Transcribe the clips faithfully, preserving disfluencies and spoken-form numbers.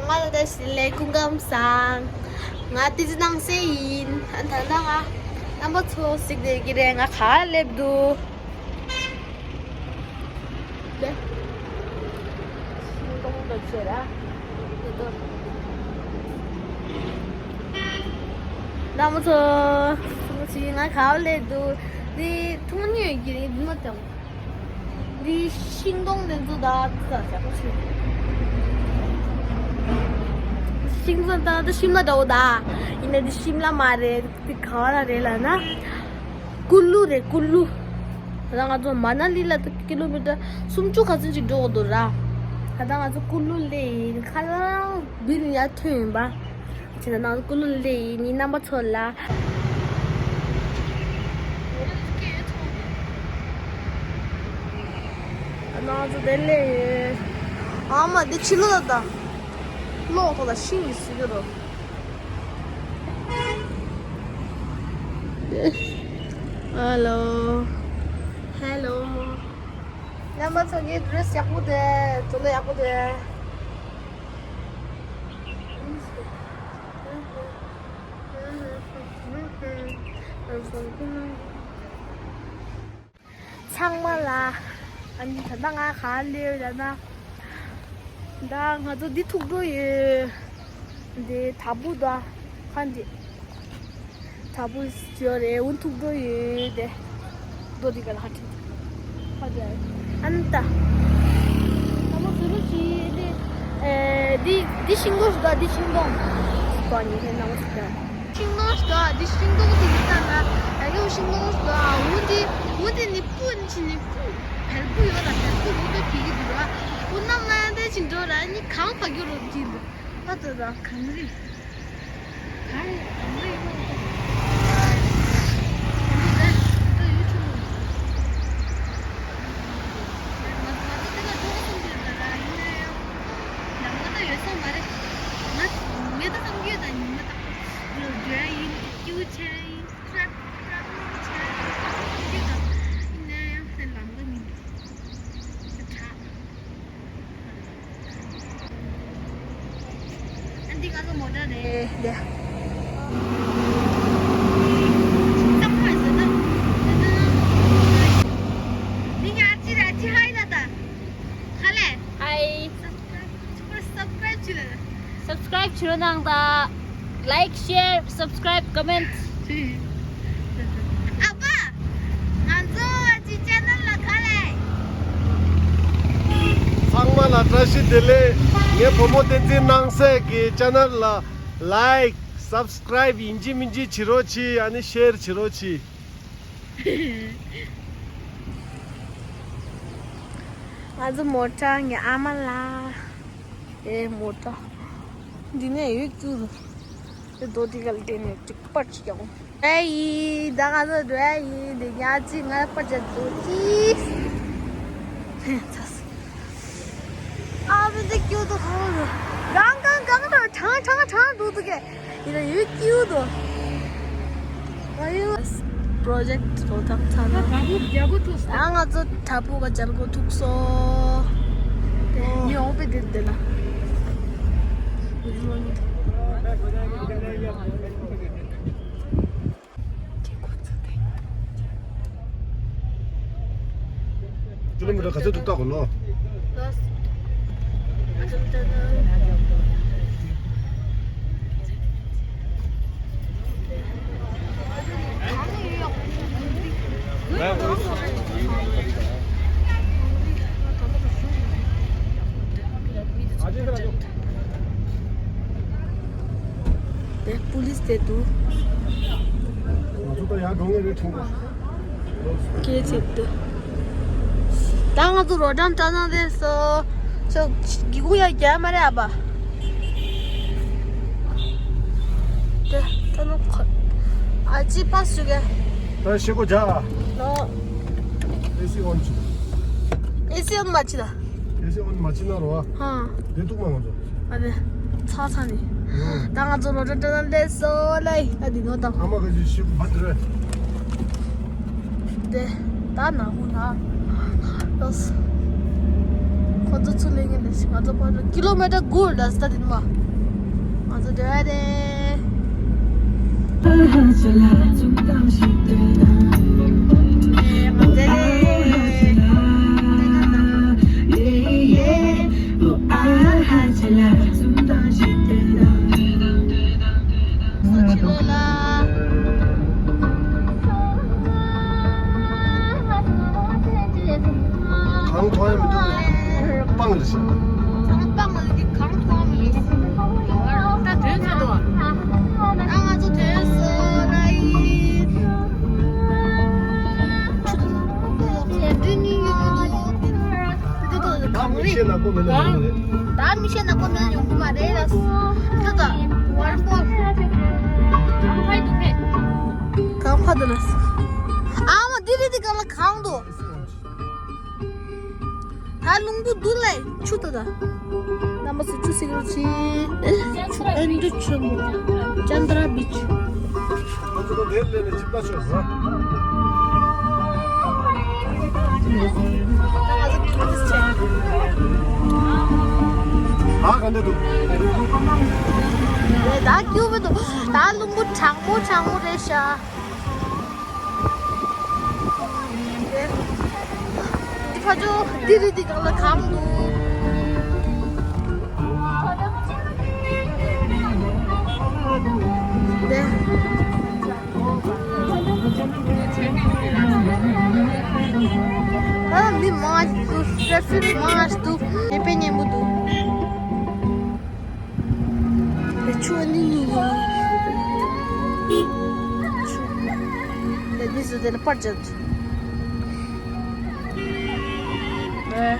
ང་ལ་ད་ཞི་ལེ་སྐུ་ཁམས་བཟང་། ང་ཏི་ཙི་ནང་སེ་ཡིན། ཨ་ད་ལྟ་ང་རྣམ་པ་ཚོ་གཟིགས་བསྡད་ཀྱི་རེད། ང་ག་སླེབས་འདུག་རྣམ་པ་ཚོ་ང་ག་སླེབས་འདུག་འདི་མཐོང་མྱོང་ཡོད་ཀྱི་རེད། མ་དང་། འདི་ཤིང་སྡོང་དེ་ཚོ་ད་ཙག་ཙག་ཞིག་ཤིང་སྡོང་ད་ད་ཤིམ་ལ་འདྲ་བོ་ད། ཡིན་ན་འདི་ཤིམ་ལ་མ་རེད། འདི་ག་བ་ལ་རེད་ལབ་ན། ཀུ་ལུ་རེད། ཀུ་ལུ། ད་ང་ཚོ་མ་ན་ལི་ལ་ད་ཀི་ལོ་མི་ཊར་སུམ་ཅུ་ག་ཚོད་ཅིག་འགྲོ་དགོས་འདུག་ར། ད་ང་ཚོ་ཀུ་ལུ་ལ་ཡིན། ཁ་ལག་བིར་ཡ་ཐོན་ཡིན་པ། ཁྱེད་ཚོ་ནང་ཀུ་ལུ་ལ་ཡིན། ངའི་རྣམ་པ་ཚོ་ལ། ང་ཚོ་དེ་ལ་ཡིན། ཨ་མ་འདི་ཕྱི་ལོགས་ལ་ད། གློག་ཐོག་ལ་ཤིང་གི་སྲིད་ཀྱི་རོ། ཧེ་ལོ། ཧེ་ལོ། རྣམ་པ་ཚོ་ངའི་ཌི་རེ་སི་ཡག་པོ་འདུག་ཚོ་ལ་ཡག་པོ་འདུག་ཚང་མ་ལ། ཨ་ནི་ད་ལྟ་ང་ག་སླེབས་ཡོད་ལབ་ན། ད་ང་ཚོ་འདི་ཐུག་འགྲོ་ཡོད། འདི་དྭགས་པོ་ད་ཁ་འདི། དྭགས་པོ་ཡོད་རེད། འུ་ཐུག་འགྲོ་ཡོད་དེ། རྡོ་འདི་ག་ལ་ཧ་ཁྲིད། ཧ་དེ། ཨ་ནི་ད། ད་མོ་བཟོ་རུ་ཞིག་འདི། ཨེ། འདི་འདི་ཤིང་སྡོང་ཞིག་ད། འདི་ཤིང་སྡོང་། ད་ནི་ཧེ་ནང་ཞིག་ད། ཤིང་སྡོང་ཞིག་ད། འདི་ཤིང་སྡོང་དེ་ཡིན་ད་ལ། ད་ཡོང་ཤིང་སྡོང་ཞིག་ད། འུ་འདི་འུ་འདི་ནི་སྤུ་ནི་ཆི་ནི་སྤུ། བལ་སྤུ་ཡོད་ལ། བལ་སྤུ་འུ་འདི་གི་གི་འདུག་ར། འུ་ནམ་ན་དེ་ཅིག་འགྲོ་ར། ནི་གང་ཕ་གི་རོ་གི་འདུག་ཨ་ཏོ་ད་གངས་རི། གངས་རི་གངས་རི་ཡོད་ལ། གངས་རི་ད་ད་ཡོད་ཆུ་མོ། ང་ང་ཚོ་དེ་ལ་འགྲོ་གི་སོང་གི་རེད་ད་ར། ཡིན་ན་ཡང་ལམ་ཁ་ད་ཡོད་ས་མ་རེད། ང་ངས་ད་བསམ་གྱི་ཡོད་ད། ཉི་མ་ད་འགྲོ་ཡ་ཡིན། སྐྱིད་པོ་ཆེ་ཡ་ཡིན། ཁྲ་ཁྲ་ཁྲ་ཆེ་ཡ་ཡིན། ད་བསམ་གྱི་ཡོད་ད། ཡིན་ན་ཡང་ད་ལམ་ཁ་ཉིན་ད་དྲག་ཨ་འདི་ང་ཚོ་མོ་ཊ་རེད་དེ། ཙམ་ཁ་ཟེར་ན། འདི་ང་ཅི་ར་ཅི་ཧའི་ལ་ད། ཧ་ལས། ཧའི། སབ་སི་ཀྲའིབ་བྱེད་ལ། སབ་སི་ཀྲའིབ་བྱེད་རོགས་གནང་ད། Like, share, subscribe, comment. ཨ་ཕ། ང་ཚོ་གི་ཅེ་ནལ་ལ་ཁ་ལས། ཚང་མ་ལ་བཀྲ་ཤིས་བདེ་ལེགས། ངའི་བུ་མོ་བསྟན་འཛིན་སྣང་གསལ་གྱི་ཅེ་ནལ་ལ་ལའིཀ་སབ་སི་ཀྲའིབ་ཡིན་གཅིག་མིན་གཅིག་བྱེད་རོགས་གྱིས། ཨ་ནི་ཤེར་བྱེད་རོགས་གྱིས། ང་ཚོ་མོ་ཊ་ངའི་ཨ་མ་ལ། ཨེ་མོ་ཊ། འདི་ནས་ཡོད་ཀྱུ་རུ། ཨེ་རྡོ་འདི་ག་ལ་བསྡད་ནས་ཅིག་པར་ཅིག་ཡོང་། ཨེ་ཡི་ད་ང་ཚོ་འགྲོ་ཡ་ཡིན། འདི་ཉག་ཅིག་ང་པར་ཅིག་འདུག་ཅིག་ཨ་མི་འདི་ཀྱུ་དུ་ཧོ་རུ། གང་གང་གང་རུ་གྲང་གྲང་གྲང་འདུག་འདུག་གས། ཡིན་ན་ཡོད་ཀྱིའུ་དོ། ཨ་ཡོ། པྲོ་ཇེཀ་རོ་ཐམ་ཚ་ན། ད་ང་ཚོ་དྲ་འབུ་ག་འཇར་གོ་ཐུག་སོ། ཉི་འོང་པའི་དེ་དེ་ལ། ཀི་ལོ་མི་ཊར་ག་ཚོད་འདུག་ལྟ་དགོས་ནོ། དེ་པུ་ལིས་དེ་འདུག་ང་ཚོ་ད་ཡར་འགྲོ་ངེས་རེད་དྲན་གོ། སྐད་ཆེད་དུ། ད་ང་ཚོ་རོ་ཊམ་ཊ་ནལ་དེ་སོ། ཅོ། སྒེའུ་ཁུང་ཡར་རྒྱག་མ་རེད་ཨ་ཕ། དེ་ད་ནུ་ཁོ། ཨ་ཅི་པ་སུ་གེ། ད་ཤེ་གོ་ཇ། ནོ། ཨེ་སི་ཨོན་ཅི། ཨེ་སི་ཨོན་མ་ཅི་ད། ཨེ་སི་ཨོན་མ་ཅི་ན་རོ་ཨ། ཧ། དེ་ཐུག་མ་ང་ཚོ། ཨ་ནི། ཚ་ཚ་ནི། ད་ང་ཚོ་རོ་ཊམ་ཊ་ནལ་སླེབས་སོང་ལེ། ཨ་འདི་ནོ་ད། ཨ་མ་ག་ཅི་ཤི་བ་དེ་རེད། དེ། ད་ན་ཧུ་ན། ལོས། ཁོ། ང་ཚོ་ཚུར་སླེབས་མཁན་རེད། ང་ཚོ་ཕར་ཚུར་ཀི་ལོ་མི་ཊར་དགུ་རེད་ད་དེ་མ། ང་ཚོ་འགྲོ་ཡ་རེད། གང་མཐོང་ཡ་མི་འདུག་སྤང་རེད་ཤག་སྤང་རེད་ཀྱི་གང་མཐོང་མི་འདུག་ད་དོན་ཚོད་འདུག་ད་ང་ཚོ་དོན་སོ་ན་ཡིན། འདི་ནི་ཡོང་འདུག་འདི་ད་གང་རེད། ད་མི་ཤེས་ན་ཀོ་མེད་ན་ཡོང་གི་མ་རེད། ད་མི་ཤེས་ན་ཀོ་མེད་ན་ཡོང་གི་མ་རེད་ལ། འདི་ད་ཝར་ཕོར་གང་ཕ་འདུག་ཕེ། གང་ཕ་འདུག་ལ། ཨ་མ་འདི་རེད། འདི་གང་ལ་གང་འདུག་ད་རླུང་བུ་འདུག་ལ་ཆུ་ད་ད། རྣམ་པ་ཚོ་ཆུ་སྲིན་རུ་ཆེ། ཆུ་ཨེ་འདྲ་ཆེན་པོ། ཅན་དྲ་བིཆ། ང་ཚོ་དེར་སླེབས་ནས་ཅིག་ལྟ་ཆོག་ཟ། ཨ་ག་འདྲ་འདུག་རེད་ད་སྐྱིད་པོ་འདུག་ད་རླུང་བུ་གྲང་མོ་གྲང་མོ་རེད་ཤག་འདི་ཕ་ཇོ་འདི་རི་འདི་གང་ལ་གང་འདུག་འདི་ཨ་མི་མང་འདུག་ཧྲ་ཧྲི་མང་འདུག་ཉེ་པའི་ཉེ་མོ་འདུག་དེ་ཆུ་ནི་ཉིད་ཡིན། ཆུ། དེ་འདི་ཚོ་དེ་ལ་པར་བརྒྱབ། གང་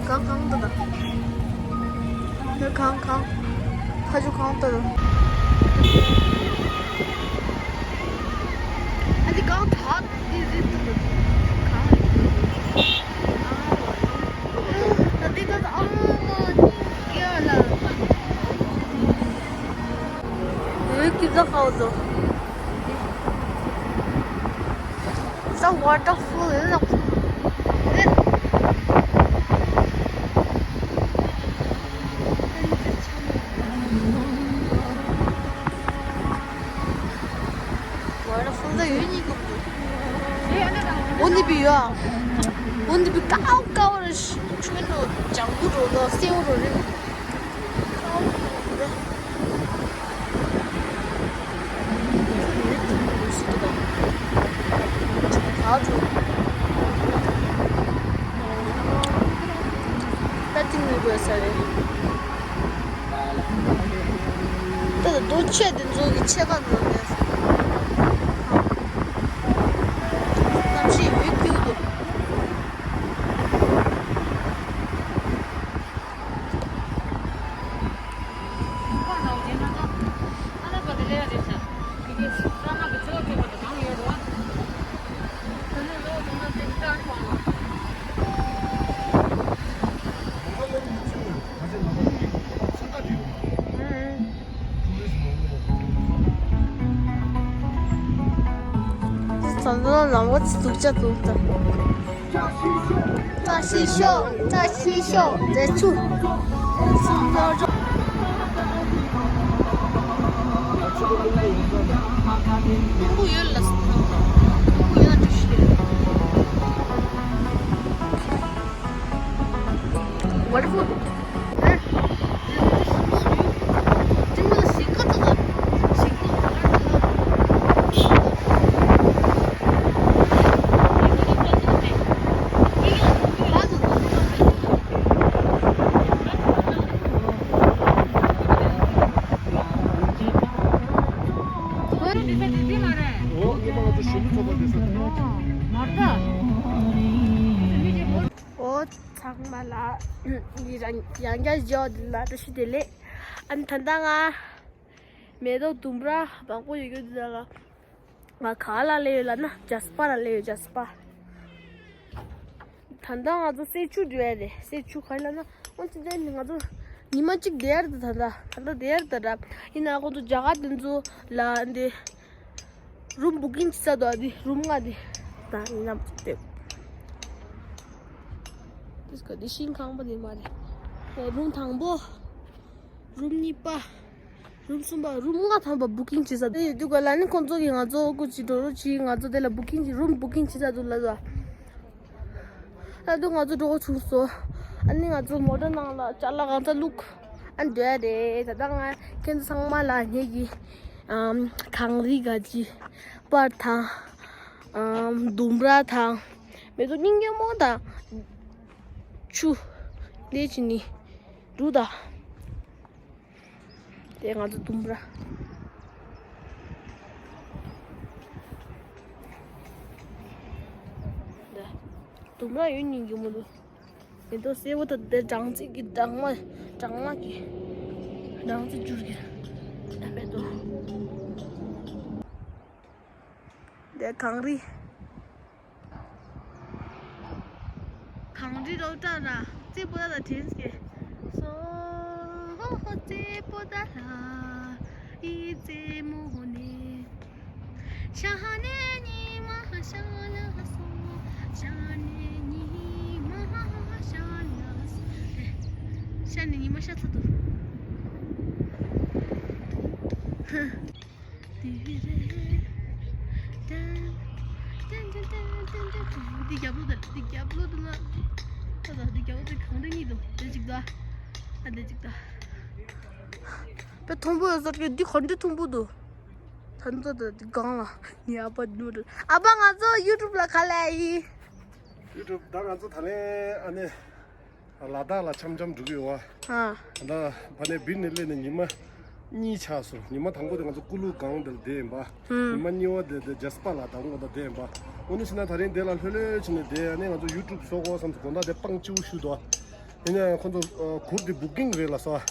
གང་གང་ད་ད། གང་གང་། ཕ་ཇོ་གང་ད་ད། ཨ་འདི་གང་ད་འདི་རི་ད་ད། གང་། ད་འདི་ད་ད་ཨ་མ་ཡ་ལ། འོད་ཀྱི་ད་ཧའོ་ད། It's a waterfall. Waterfall ད་ཡོད་ཉིད་གོ། འོ་འདི་བི་ཡོད། འོ་འདི་བི་ཀའོ་ཀའོ་རེ་ཆུ་ནོ་ལྗང་གུ་རོ་ནོ་སེའུ་རོ་རེ། ད་རྡོ་ཆེ་དེ་ཚོ་གི་ཕྱེད་ཀ་ནང་ནས་གནམ་གཤིས་ཡོད་སྐྱིད་འདུག་ཚོང་ལམ་བ་ཚི་སྡུག་ཅག་འདུག་ད། བཀྲ་ཤིས་ཤོག་བཀྲ་ཤིས་ཤོག་རེ་ཆུ། རླུང་བུ་ཡོད་ལ་སོང་། རླུང་བུ་ཡོད་ན་འགྲིག་ཤི་རེད། Waterfall. འོ་ཚང་མ་ལ་ཡང་བསྐྱར་འདི་ལ་བཀྲ་ཤིས་བདེ་ལེགས། ཨ་ནི་ད་ལྟ་ང་མེ་ཏོག་ལྡུམ་ར་མང་པོ་ཡོད་རྒྱུ་འདི་ལ་ང་ག་ལ་སླེབས་ཡོད་ལབ་ན་ཇཱ་སི་པ་ལ་སླེབས་ཡོད། ཇཱ་སི་པ། ད་ལྟ་ང་ཚོ་སེ་ཆུ་འགྲོ་ཡ་རེད། སེ་ཆུ་ག་རེ་ལབ་ན་ཨོ་ཙི་ཙི་ནི་ང་ཚོ་ཉི་མ་གཅིག་བསྡད་ཡ་རེད། ད་ད་ད་ལྟ་བསྡད་ཡ་རེད། ད་ད་ཡིན་ན་ཁོང་ཚོ་རྒྱ་གར་དེ་ཚོ་ལ་འདི་རུམ་བུ་ཀིང་བྱེད་ས་འདུག་འདི་རུམ་ལྔ་འདི་ད་ཡིན་ན་མ་ཚོ་བསྡད། དེ་སྐབས་དེ་ཤིང་ཁང་པ་ནི་མ་རེད། རུམ་དང་པོ། རུམ་གཉིས་པ། རུམ་གསུམ་པ། རུམ་ལྔ་ཐམ་པ་བུ་ཀིང་བྱེད་ས་དེ་ཡོད་དུས་ག་ལ་ནི་ཁོང་ཚོ་གིས་ང་ཚོ་སྐུ་མཁྱེན་འགྲོ་རོགས་གྱིས། ང་ཚོ་དེ་ལ་བུ་ཀིང་བྱེད། རུམ་བུ་ཀིང་བྱེད་ས་འདུག་ལབ་ས། ད་དུང་ང་ཚོ་འགྲོ་དགོས་བྱུང་སོང་། ཨ་ནི་ང་ཚོ་མོ་ཊ་ནང་ལ་ཅ་ལག་གང་ཚ་བླུགས། ཨ་ནི་སྡོད་ཡ་རེད། ད་ལྟ་ང་ཁྱེད་ཚོ་ཚང་མ་ལ་ངེད་ཀྱི་ཨམ་གངས་རི་ག་ཅི་པར་དང་། ཨམ་ལྡུམ་ར་དང་། མེ་ཏོག་སྙིང་རྗེ་མོ་དང་། ཆུ། ལས་ཅི་ནི། འབྲུ་དང་། དེ་ང་ཚོ་ལྡུམ་ར། ལྡུམ་ར་ཡོད་སྙིང་རྗེ་མོ་འདུག་མེ་ཏོག་སེར་པོ་དང་དེ་སྦྲང་རྩི་གི་སྦྲང་མ། སྦྲང་མ་གི་སྦྲང་རྩི་འགྱུར་གི་མེ་ཏོག་དེ་གངས་རི། གངས་རི་རོལ་གྲགས་ར། རྩེ་པོ་ཏ་ལ་དྲན་སྐད། སོ་ཧོ་ཧོ་རྩེ་པོ་ཏ་ལ་ཨི་རྩེ་མོ་ནས། ཤ་ནས་ཉི་མ་ཤར་ལ་སོང་། ཤ་ནས་ཉི་མ་ཤར་ལ་སོང་། ཤ་ནས་ཉི་མ་ཤར་ཚར་འདུག་ཧ། དེ་རེད། ཏན། ཏན་ཏན་ཏན་ཏན་ཏན། འདི་རྒྱབ་ལོགས་དང་འདི་རྒྱབ་ལོགས་དང་ལ། ད་ད་འདི་རྒྱབ་ལོགས་དེ་གངས་རི་གཉིས་འདུག་དེ་གཅིག་དང་། ཨ་དེ་གཅིག་དང་། དཔེ་མཐོན་པོ་ཡོད་ས་རེད། འདི་གངས་རི་མཐོན་པོ་འདུག་ད་ཚོ་ད་འདི་སྒང་ལ་ངའི་ཨ་ཕ་ནུ་རེད། ཨ་ཕ་ང་ཚོ་ཡུ་ཊུབ་ལ་ག་ལ་ཡིན། ཡུ་ཊུབ་ད་ང་ཚོ་ད་ལན་ཨ་ནི། ལ་དྭགས་ལ་འཆམ་འཆམ་འགྲོ་གི་ཡོད་བ། ཨ། ད་ཕ་ནས་བིར་ནས་སླེབས་ནས་ཉི་མ་གཉིས་ཆགས་སོང་། ཉི་མ་དང་པོ་དེ་ང་ཚོ་ཀུ་ལུ་སྒང་དེར་བསྡད་ཡིན་པ། ཉི་མ་གཉིས་པ་དེ་དེ་ཇེ་སི་པ་ལ་དྭགས་དགོན་པ་བསྡད་ཡིན་པ། འོ་ན་ཕྱིན་ན་ད་རིང་དེ་ལ་ལྷོད་ལྷོད་བྱས་ནས་བསྡད། ཨ་ནི་ང་ཚོ་ཡུ་ཊུབ་བཟོ་དགོས་བསམ་སོང་། དགོང་དག་དེ་སྤང་སྤྱིའུ་ཞུ་འདུག་ཡིན་ན་ཡང་ཁོ་ཚོ་གུར་དེ་བུ་ཀིང་རེད་ལབ་སོང་།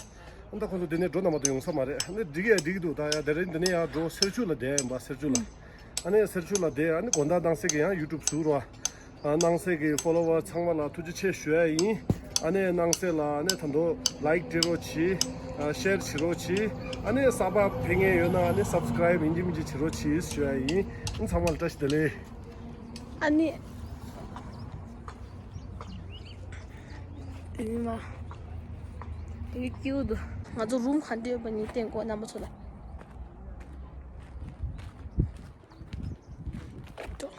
ཨ་ད་ཁོ་ཚོ་དེ་ནས་འགྲོ་ན་མ་གཏོགས་ཡོང་ས་མ་རེད། ཨ་ནི་འགྲིག་ཡ་འགྲིག་གི་འདུག་ད་ཡ་དེ་རིང་འདི་ནས་ཡར་འགྲོ། སེར་ཆུ་ལ་བསྡད་ཡིན་པ། སེར་ཆུ་ལ། ཨ་ནི་སེར་ཆུ་ལ་བསྡད། ཨ་ནི་དགོང་དག་སྣང་གསལ་གྱི་ཡང་ཡུ་ཊུབ་ཟུར་རོ། ཨ་སྣང་གསལ་གྱི་ཕོ་ལོ་ཝར་ཚང་མ་ལ་ཐུགས་རྗེ་ཆེ་ཞུ་ཡ་ཡིན། ཨ་ནི་སྣང་གསལ་ལ་ཨ་ནི་ད་དུང་ལའིཀ་སྤྲད་རོགས་གྱིས། ཨ་ཤེར་བྱེད་རོགས་གྱིས། ཨ་ནི་གསར་པ་ཕེབས་མཁན་ཡོད་ན་ཨ་ནི་སབ་སི་ཀ་རའིབ་ཡིན་གཅིག་མིན་གཅིག་བྱེད་རོགས་གྱིས་ཞུ་ཡ་ཡིན། ཨ་ཚང་མ་ལ་བཀྲ་ཤིས་བདེ་ལེགས། ཨ་ནི། དེ་ནི་མ། དེ་ནི་སྐྱིད་པོ་འདུག་ང་ཚོ་རུམ་ག་འདྲ་ཡོད་པ་ནི་བསྟན་དགོས་རྣམ་པ་ཚོ་ལ། འགྲོ།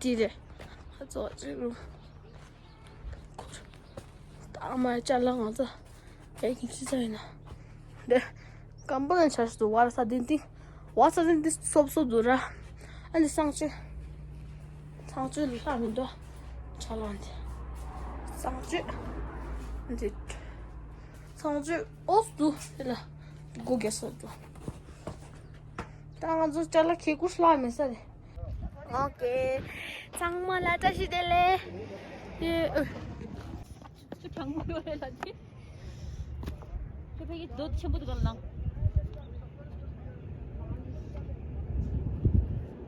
དེ་རེད། ཨ་ཙོ་ཨ་ཙོ་རུ། ཨ་མ་ཅ་ལག་ང་ཚོ་བས་ཀྱི་ཅི་ཚ་ཡིན་ན། འདི་ཀམ་པ་ལ་ཆར་སུ་བར་ས་དེ་འདི་བར་ས་དེ་འདི་སོབ་སོབ་འདུག་ར། ཨ་ནི་གསང་སྤྱོད། གསང་སྤྱོད་ལྷག་མི་འདུག་ཅ་ལག་འདི། གསང་སྤྱོད། འདི། གསང་སྤྱོད་ཨོ་སུ་འདུག་དེ་ལ་སྒོ་རྒྱག་ས་འདུག་ད་ང་ཚོ་ཅ་ལག་ཁེ་ཀུ་ཤ་ལ་མེད་ས་རེད། ཨོ་ཀེ། ཚང་མ་ལ་བཀྲ་ཤིས་བདེ་ལེགས། ཡེ། ཨོ། ཁྱོད་གྲང་མོ་ཡོད་རེད་ལ་དེ། ཁྱོད་ཕ་གི་རྡོ་ཆེན་པོ་དེ་ག་ལ་ལངས།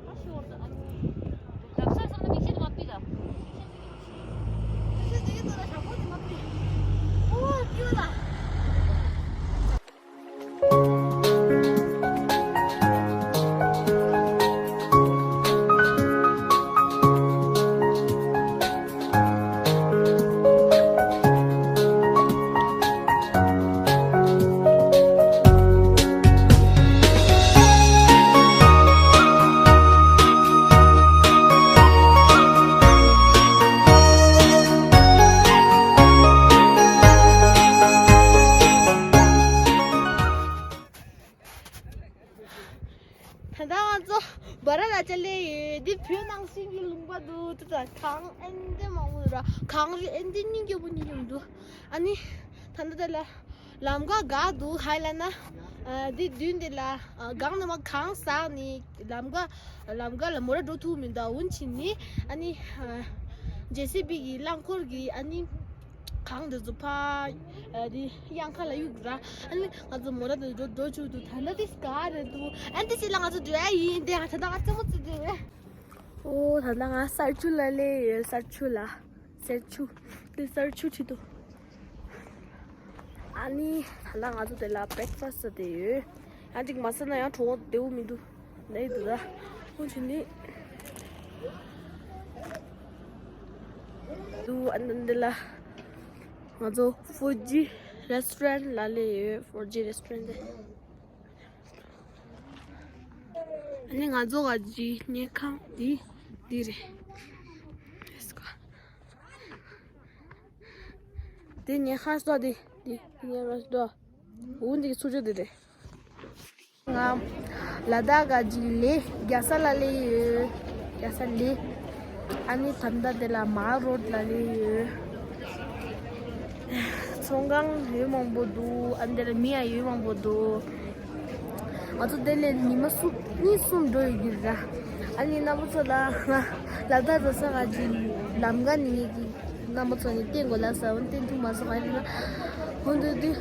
ཨ་ཤོར་ད། ལག་ཆ་བསམ་ན་མིག་ཤེལ་དུ་མ་ཕུད་ད། ཨོ་ཀྱུ་ལ། ད་ལྟ་ང་ཚོ་སྦ་ར་ལ་ཅ་ལེ་ཡོད། འདི་བོད་ནང་བཞིན་གྱི་ལུང་པ་འདུག་ད་ལྟ་གངས་ཨེ་འདི་མང་པོ་འདུག་ར། གངས་རི་ཨེ་འདི་སྙིང་རྗེ་པོ་སྙིང་རྗེ་པོ་འདུག་ཨ་ནི་ད་ལྟ་དེ་ལ་ལམ་ཀ་འགག་འདུག་ཧ་ལ་ན། ཨ་འདི་མདུན་དེ་ལ་ཨ་གངས་ནས་མར་གངས་ཟག་ནས་ལམ་ཀ་ལམ་ཀ་ལ་མོ་ར་འགྲོ་ཐུབ་མི་འདུག་འོན་ཅི་ནི་ཨ་ནི་ཨ་ཇེ་སི་བི་གི་རླངས་འཁོར་གྱིས་ཨ་ནི། གངས་འདི་ཚོ་ཕར་ཨ་དེ་གཡང་ཁ་ལ་གཡུག་ར། ཨ་ནི་ང་ཚོ་མོ་ར་དེ་འགྲོ་འགྲོ་བཅུག་འདུག་ད་ལྟ་དེ་ག་རེད་འདུག་ཨ་ནི་དེ་ཕྱི་ལ་ང་ཚོ་འགྲོ་ཡ་ཡིན། དེ་ང་ད་ལྟ་ང་རྩེད་མོ་རྩེ་དེ་རེད། ཨོ་ད་ལྟ་ང་སར་ཆུ་ལ་སླེབས་ཡོད། སར་ཆུ་ལ། སར་ཆུ། དེ་སར་ཆུ་ཁྲིད་འདུག་ཨ་ནི་ད་ལྟ་ང་ཚོ་དེ་ལ་བྷེ་རེག་ཕ་སི་བསྡད་ཡོད། ཡང་ཅིག་མ་ཟ་ན་ཡང་གྲོད་ཁོག་བདེ་པོ་མི་འདུག་ལེ་འདུག་ད། ཁོང་ཆུ་ནི། དུ་ཨ་ནི་འདི་ལ་ང་ཚོ་ཧྥོ་ཇི་རེ་སི་ཊོ་རན་ལ་སླེབས་ཡོད། ཧྥོ་ཇི་རེ་སི་ཊོ་རན་དེ། ཨ་ནི་ང་ཚོ་ག་ཅི་ཉལ་ཁང་འདི་འདི་རེད། Let's go. དེ་ཉལ་ཁང་ཞིག་འདུག་དེ་དེ་ཉལ་ཁང་ཞིག་འདུག་འོ་འདི་གི་ཚུར་ཕྱོགས་དེ་རེད། ང་ལ་དྭགས་ག་ཅི་ལས་རྒྱལ་ས་ལ་སླེབས་ཡོད། རྒྱལ་ས་ལས། ཨ་ནི་ད་ལྟ་དེ་ལ་མར་རོ་ཌི་ལ་སླེབས་ཡོད། ཚོང་ཁང་ཡོད་མང་པོ་འདུག་ཨ་ནི་དེ་ལ་མི་ཡང་ཡོད་མང་པོ་འདུག་ང་ཚོ་དེ་ལས་ཉི་མ་གསུམ་གཉིས་གསུམ་འགྲོ་ཡོད་རྒྱུ་རེད། ཨ་ནི་རྣམ་པ་ཚོ་ལ་ང་ལ་དྭགས་འགྲོ་ས་ག་ཅི་ལམ་ཁ་ནས་ངེད་ཀྱི་རྣམ་པ་ཚོ་ནས་བསྟན་དགོས་ལབ་ས་འོ་བསྟན་ཐུབ་མ་སོང་། ཨ་ནི་ལ་འོ་འདུག་དུས་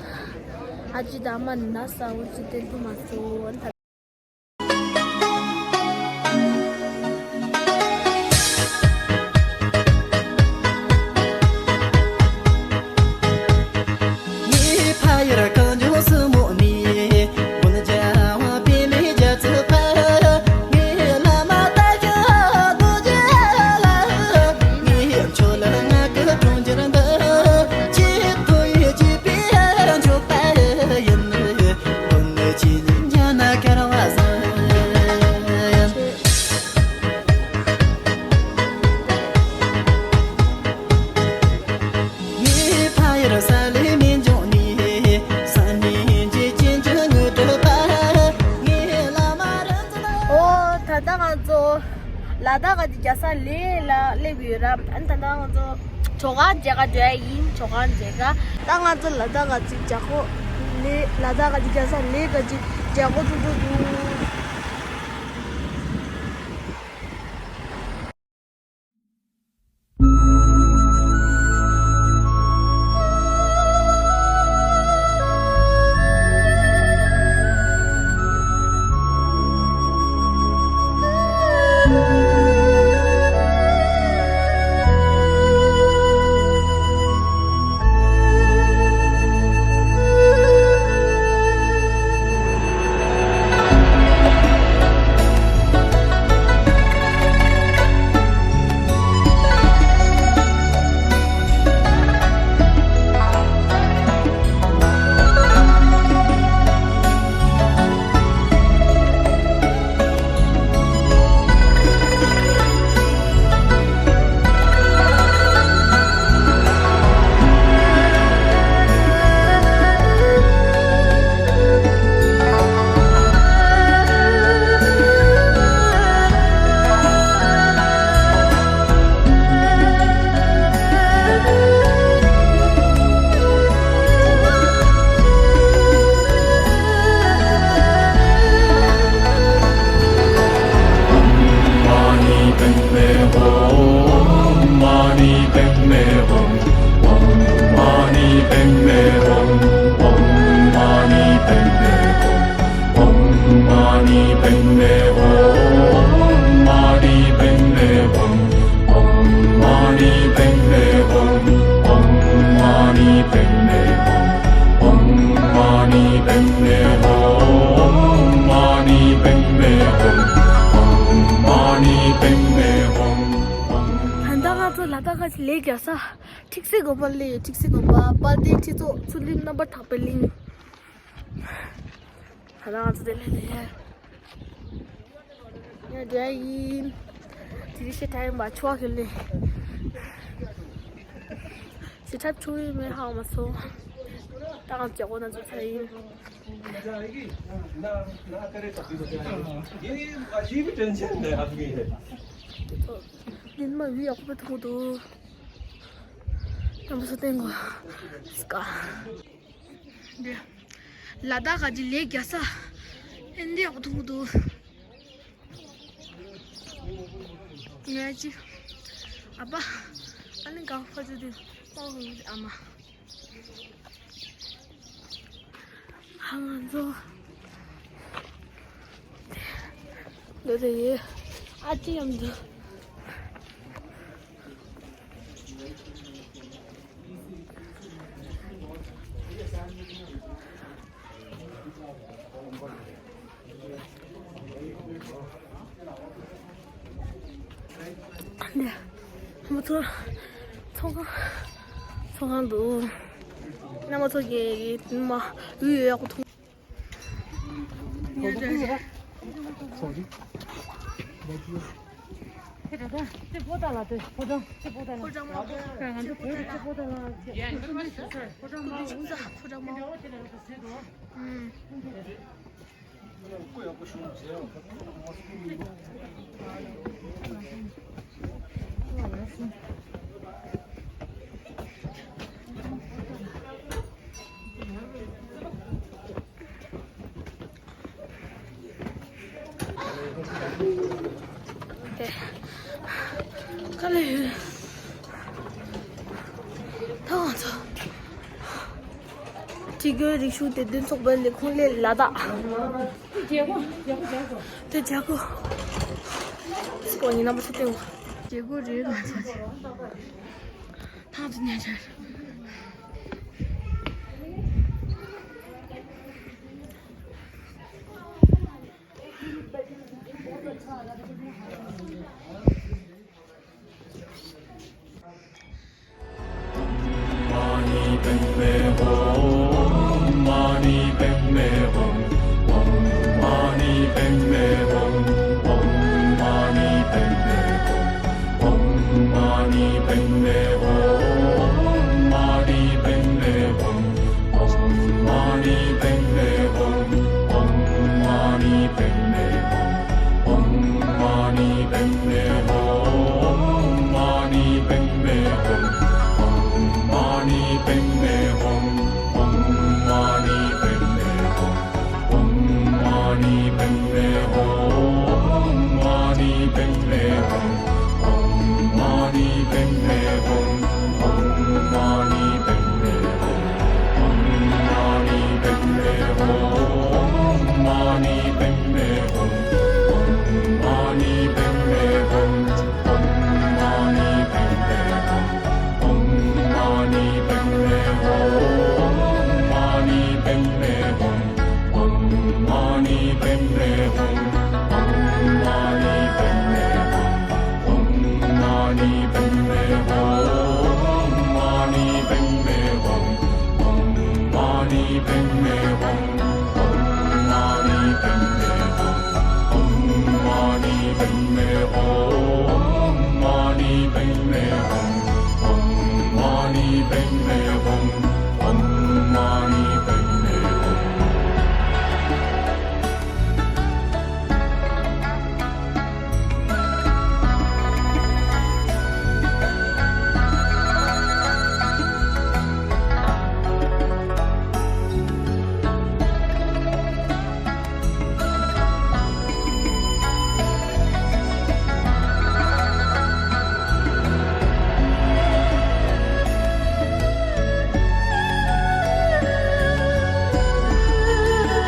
ཨ་ཅེ་དང་ཨ་མ་ན་ས་འོ་ཅི་བསྟན་ཐུབ་མ་སོང་། ཨོ། ད་ལྟ་ང་ཚོ་ལ་དྭགས་ཀྱི་རྒྱལ་ས་ལེ་ལ་སླེབས་ཡོད་ར། ཨ་ནི་ད་ལྟ་ང་ཚོ་ཇོ་ཁང་མཇལ་ག་འགྲོ་ཡ་ཡིན། ཇོ་ཁང་མཇལ་ག་ད་ང་ཚོ་ལ་དྭགས་ཀྱི་རྒྱལ་སྒོ་ལེ་ལ་དྭགས་ཀྱི་རྒྱལ་ས་ལེ་ག་ཅིག་མཇལ་ག་འགྲོ་འགྲོ་འདུག་ད་ལྟ་ང་ཚོ་ལ་དྭགས་ཀྱི་ལས་རྒྱལ་ས་ཁྲིག་སེ་དགོན་པ་ལ་སླེབས་ཡོད། ཁྲིག་སེ་དགོན་པ་དཔལ་ལྡན་ཁྲི་ཚོ་ཚུལ་ཁྲིམས་རྣམ་པར་དག་པའི་གླིང་། ད་ལྟ་ང་ཚོ་དེ་ལ་སླེབས་ཡོད། ཡ་འདྲ་ཡིན། དེ་རིང་ཞེ་དྲག་ཡིན་པ་ཆུ་བ་གི་ལས། ཞེ་དྲག་ཆུ་ཡིན་མིན་ཧ་གོ་མ་སོང་། ད་ང་ཚོ་ཇ་གོ་ན་ཚོ་ཚ་ཡིན། ये अजीब टेंशन है आदमी है। ཉི་མ་ཡག་པོ་ཐུག་འདུག་རྣམ་པ་ཚོ་བསྟན་གོ་སྐ། ལ་དྭགས་ཀྱི་ལས་རྒྱལ་ས་ཨིན་ཌི་ཡ་གོ་ཐུག་འདུག་ངས་ཅི་ཨ་ཕ་ཨ་ནི་ག་ཕ་ཚོ་དེ་ཨ་མ། ཧ་ང་ཚོ་འདི་རེད། ཨ་ཅེ་ཡང་འདུག་ནས་ཧམ་པ་ཚོ་ཚོང་ཁང་ཚོང་ཁང་འདུག་རྣམ་པ་ཚོ་གིས་མ་འུ་ཡོད་ཡག་པོ་མཐོང་། དེ་ག་ལ་ཡོད། ད་ང་ཚོ་སྤྱི་སྒེར་རིག་གཞུང་དེ་བདུན་ཚོགས་པའི་ལས་ཁུངས་ལས་ལ་དྭགས། དེ་བྱ་གོ། སྐོ་ཉི་ནམ་པ་ཚོ་སྟེང་བྱེད་སྒོ་རེད་ང་ཚོ་དེ། ཐང་དུ་ཉལ་ཆར།